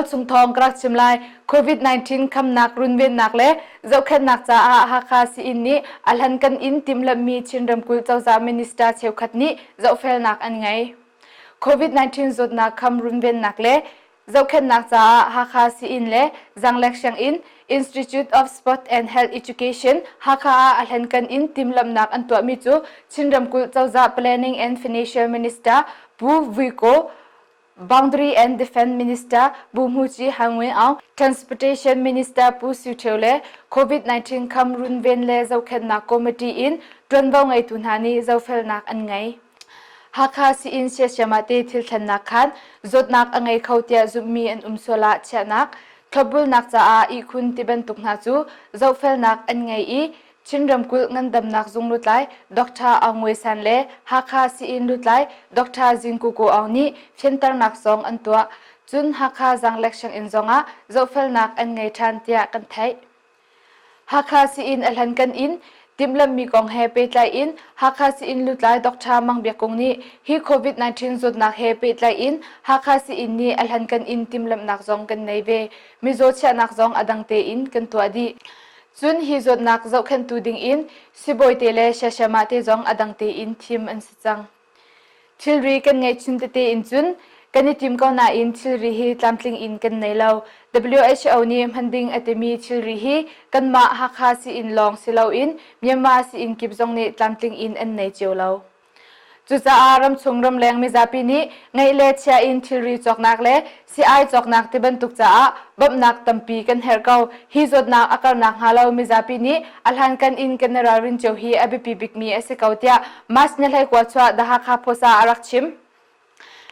Tualchung thawng ka rak chim lai. COVID-19 khamnak runvennak le zohkhenhnak caah Hakha sii-inn nih a hlankan in timhlamhmi Chin ramkulh cozah minister cheukhat nih zohfelnak an ngei. COVID-19 zawtnak kham runvennak le zohkhenhnak caah Hakha sii-inn le Zanglek sianginn Institute of Sport and Health Education Hakha ah a hlankan in timhlamhnak an tuahmi cu Chin ramkulh cozah Planning and Financial Minister Pu Vui Kaw Boundary and Defence Minister Bu Hmuci Han Win Aung, Transportation Minister Pu Suu Theu le COVID-19 kham runven le zohkhenhnak committee in ṭuanvo ngeitu hna nih zohfelnak an ngei. Hakha sii-inn siasiam te thil thlennak khan zawtnak a ngei kho tiah zumhmi an um sual ah chiahnak, thlopbulnak caah ihkhun tibantuk hna cu zohfelnak an ngei i Chin ramkulh ngandamnak zung lutlai Dr. Aung Ngwe San le Hakha sii-inn lutlai Dr. Zing Ku Ko Aung nih fianternak zong an tuah. Cun Hakha Zanglek sianginn zongah zohfelnak an ngei ṭhan tiah kan theih. Hakha sii-inn a hlankan in timhlamhmi kong he pehtlai in Hakha sii-inn lutlai Dr. Mang Biak Kung nih hi COVID-19 zawtnak he pehtlai in Hakha sii-inn nih a hlankan in timhlamhnak zong kan nei ve. Mizaw chiahnak zong a dang tein kan tuah dih. Cun hi zawtnak zohkhenhtu dingin sibawite le siasiamah te zong a dang tein thim an si cang. Thilri kan ngeihchun tete in cun kan i tim ko nain thilri hi tlamtling in kan nei lo. WHO nih hman ding a timi thilri hi kanmah Hakha sii-inn lawng si loin Myanmar sii-inn kip zong nih tlamtling in an nei cio lo. Cucaah ramchung ramleng mizapi nih ngeih le chia in thilri cawknak le sii-ai cawknak tibantuk caah bawmhnak tampi kan herh ko. Hi zawtnak a karnak hnga lo mizapi nih a hlankan in kan i ralrin cio hi a biapi bikmi a si ko tiah March ni 19 chuah The Hakha Post ah a rak chim.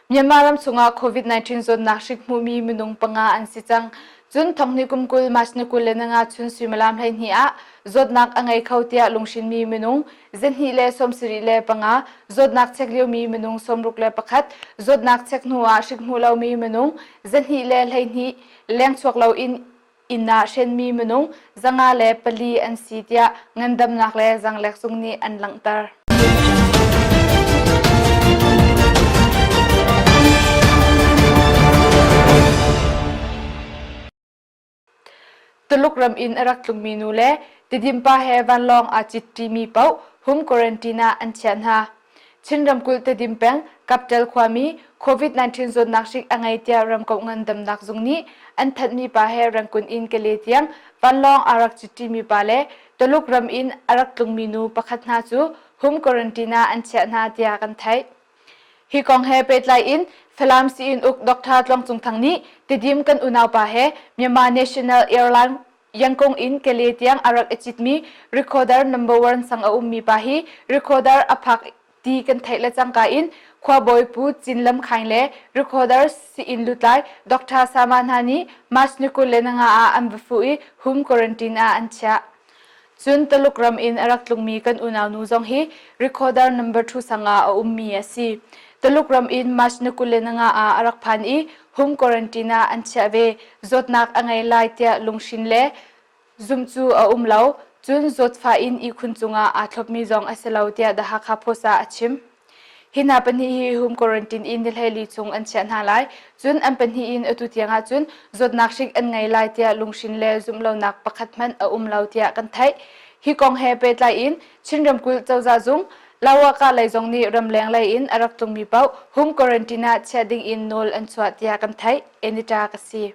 Myanmar ram chungah COVID-19 zawtnak hrik hmuhmi minung panga an si cang. Cun thonghnih kum 20 March ni 25 chun suimilam 12 ah zawtnak a ngei kho tiah lunghrinmi minung 275, zawtnak chek liomi minung 61, zawtnak chek hnu ah hrik hmu lomi minung 212 lengchuak loin inn ah hrenmi minung 504 an si tiah ngandamnak le zanglek zung nih an langhter. Tuluk ram in a rak tlungmi nu le Tidim pa he vanlawng aa cit ṭimi paoh home quarantine ah an chiah hna. Chin ramkulh Tedim peng Kapṭel khuami COVID-19 zawtnak hrik a ngei tiah ramkomh ngandamnak zung nih an thanhmi pa he Rangoon in Kale tiang vanlawng aa rak cit ṭimi pa le Tuluk ram in a rak tlungmi nu pakhat hna cu home quarantine ah an chiah hna tiah kan theih. Hi kong he pehtlai in Falam sii-inn uk Dr. Tluang Cung Thang nih Tidim kan unaupa he Myanmar National Airline Yangkung in Kale tiang a rak i citmi recorder number one sang a ummi pa hi recorder a phak ti kan theih le cangka in khuabawi Pu Cin Lam Khaing le recorder sii-inn lutlai Dr. Sama hna nih March ni 25 ah an va fuh i home quarantine ah an chiah. Cun Taluk ram in a rak tlungmi kan unaunu zong hi recorder number two sang ah a ummi a si. Taluk ram in March ni 25 ah a rak phan i home quarantine ah an chiah ve. Zawtnak a ngei lai tiah lunghrin le zumh cu a um lo. Cun zawtfah in ihkhun cungah aa thlopmi zong a si lo tiah The Hakha Post ah a chim. Hi hna pahnih hi home quarantine in ni 14 chung an chiah hna lai. Cun an pahnih in atu tiang ahcun zawtnak hrik an ngei lai tiah lunghrin le zumhlonak pakhat hmanh a um lo tiah kan theih. Hi kong he pehtlai in Chin ramkulh cozah zung Lawaka lei zong nih ramleng lei in a rak tlungmi paoh home quarantine ah chiah ding in nawl an chuah tiah kan theih. Anita ka si.